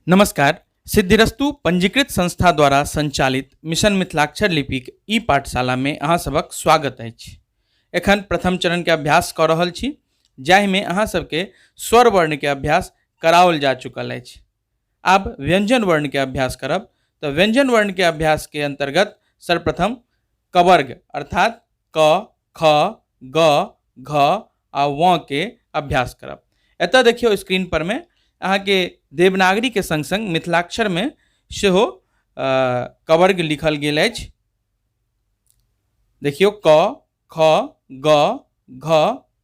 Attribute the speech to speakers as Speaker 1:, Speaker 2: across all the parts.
Speaker 1: नमस्कार। सिद्धिरस्तु पंजीकृत संस्था द्वारा संचालित मिशन मिथिलाक्षर लिपिक ई पाठशालामे अहाँ सभक स्वागत अछि। एखन प्रथम चरणके अभ्यास कऽ रहल छी, जाहिमे अहाँ सबके स्वर वर्णके अभ्यास कराओल जा चुकल अछि। आब व्यंजन वर्णके अभ्यास करब। तऽ व्यंजन वर्णके अभ्यासके अंतर्गत सर्वप्रथम कवर्ग अर्थात क, ख, ग, घ आ व के अभ्यास करब। एतऽ देखियौ स्क्रीन पर में अहाँके देवनागरी के संग संग मिथिलाक्षर में सेहो कवर्ग लिखल गेल अछि। देखियौ क, ख, ग, घ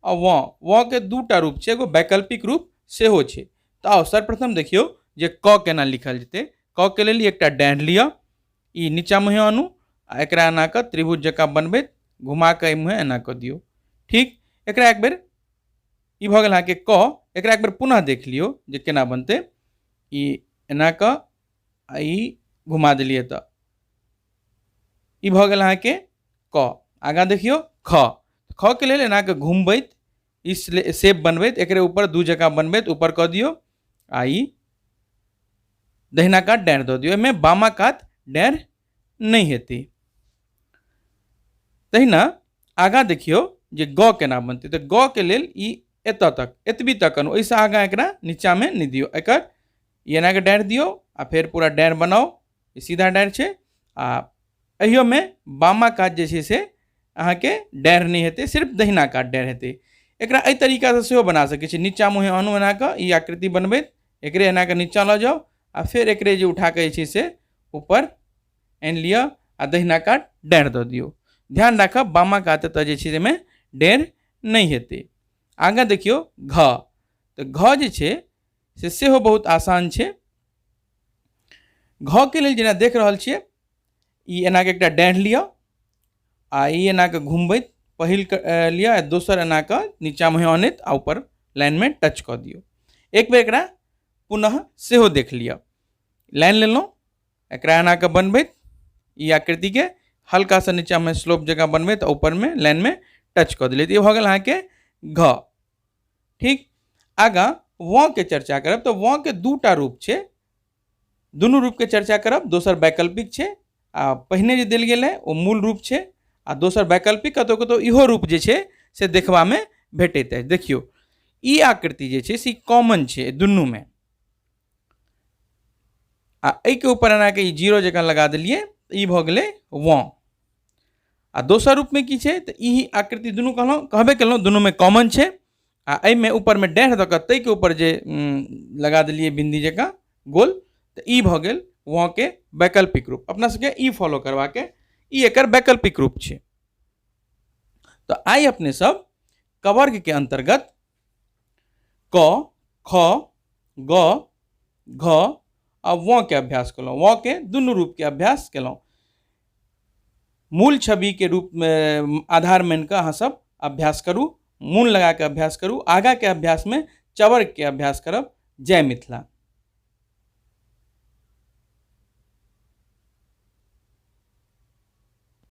Speaker 1: आ व। व के दूटा रूप छै, एगो वैकल्पिक रूप सेहो छै। तऽ आउ सर्वप्रथम देखियौ जे क केना लिखल जेतै। क के लेल एकटा डाँढ़ लिअ, ई नीचा मुँहे आनू आ एकरा एना कऽ त्रिभुज जकाँ बनबैत घुमा कऽ एहि मुँहे एना कऽ दियौ। ठीक, एकरा एक बेर ई भऽ गेल अहाँके क। एकरा एक बेर पुनः देख लियौ जे केना बनतै। ई एना कऽ आ ई घुमा देलियै तऽ ई भऽ गेल अहाँके क। आगाँ देखियौ ख। ख के लेल एना कऽ घुमबैत ई शेप बनबैत एकरे ऊपर दू जकाँ बनबैत ऊपर कऽ दियौ आ ई दहिना कात डाँढ़ दऽ दियौ। एहिमे बामा कात डाँढ़ नहि हेतै। तहिना आगाँ देखियौ जे ग केना बनतै। तऽ ग के लेल ई एतऽ तक एतबी तक आनू, ओहिसँ आगाँ एकरा नीचाँमे नहि दियौ। एकर ई एना कऽ डाँढ़ दियौ आ फेर पूरा डाँढ़ बनाउ। ई सीधा डाँढ़ छै आ एहियोमे बामा कात जे छै से अहाँके डाँढ़ नहि हेतै, सिर्फ दहिना कात डाँढ़ हेतै। एकरा एहि तरीकासँ सेहो बना सकै छी। नीचा मुँहे आनू एना कऽ ई आकृति बनबैत एकरे एना कऽ नीचा लऽ जाउ आ फेर एकरे जे उठा कऽ जे छै से ऊपर आनि लिअ आ दहिना कात डाँढ़ दऽ दियौ। ध्यान राखब बामा कात एतऽ जे छै एहिमे डाँढ़ नहि हेतै। आगाँ देखियौ घ। तऽ घ जे छै से सेहो बहुत आसान छै। घ के लेल जेना देख रहल छियै ई एना कऽ एकटा डाँढ़ लिअ आ ई एना कऽ घुमबैत पहिल लिअ आ दोसर एना कऽ नीचा मुँहे अनैत आ ऊपर लाइनमे टच कऽ दियौ। एक बेर एकरा पुनः सेहो देख लिअ। लाइन लेलहुँ, एकरा एना कऽ बनबैत ई आकृतिके हल्का सा नीचामे स्लोप जकाँ बनबैत ऊपरमे लाइनमे टच कऽ देलियै। तऽ ई भऽ गेल अहाँके घ। ठीक, आगाँ व के चर्चा करब। तऽ व के दूटा रूप छै, दुनू रूपके चर्चा करब। दोसर वैकल्पिक छै आ पहिने जे देल गेल है ओ मूल रूप छै आ दोसर वैकल्पिक कतौ कतौ इहो रूप जे छै से देखबामे भेटैत अछि। देखियौ ई आकृति जे छै से कॉमन छै दुनूमे आ एहिके ऊपर एनाके ई जीरो जकाँ लगा देलियै तऽ ई भऽ गेलै व। आ दोसर रूपमे की छै तऽ ई आकृति दुनू कहलहुँ कहबे केलहुँ दुनूमे कॉमन छै आ एहिमे ऊपरमे डाँढ़ दऽ कऽ ताहिके ऊपर जे लगा देलियै बिन्दी जकाँ गोल तऽ ई भऽ गेल व के वैकल्पिक रूप। अपना सबके ई फॉलो करबाके ई एकर वैकल्पिक रूप छै। तऽ आइ अपने सब कवर्ग के अंतर्गत क, ख, ग, घ आ व के अभ्यास केलहुँ। व के दुनू रूप के अभ्यास केलहुँ। मूल छवि के रूप में आधार मानि कऽ अहाँ सब अभ्यास करू, मोन लगा कऽ अभ्यास करू। आगाँ के अभ्यास में चवर्ग के अभ्यास करब। जय मिथिला।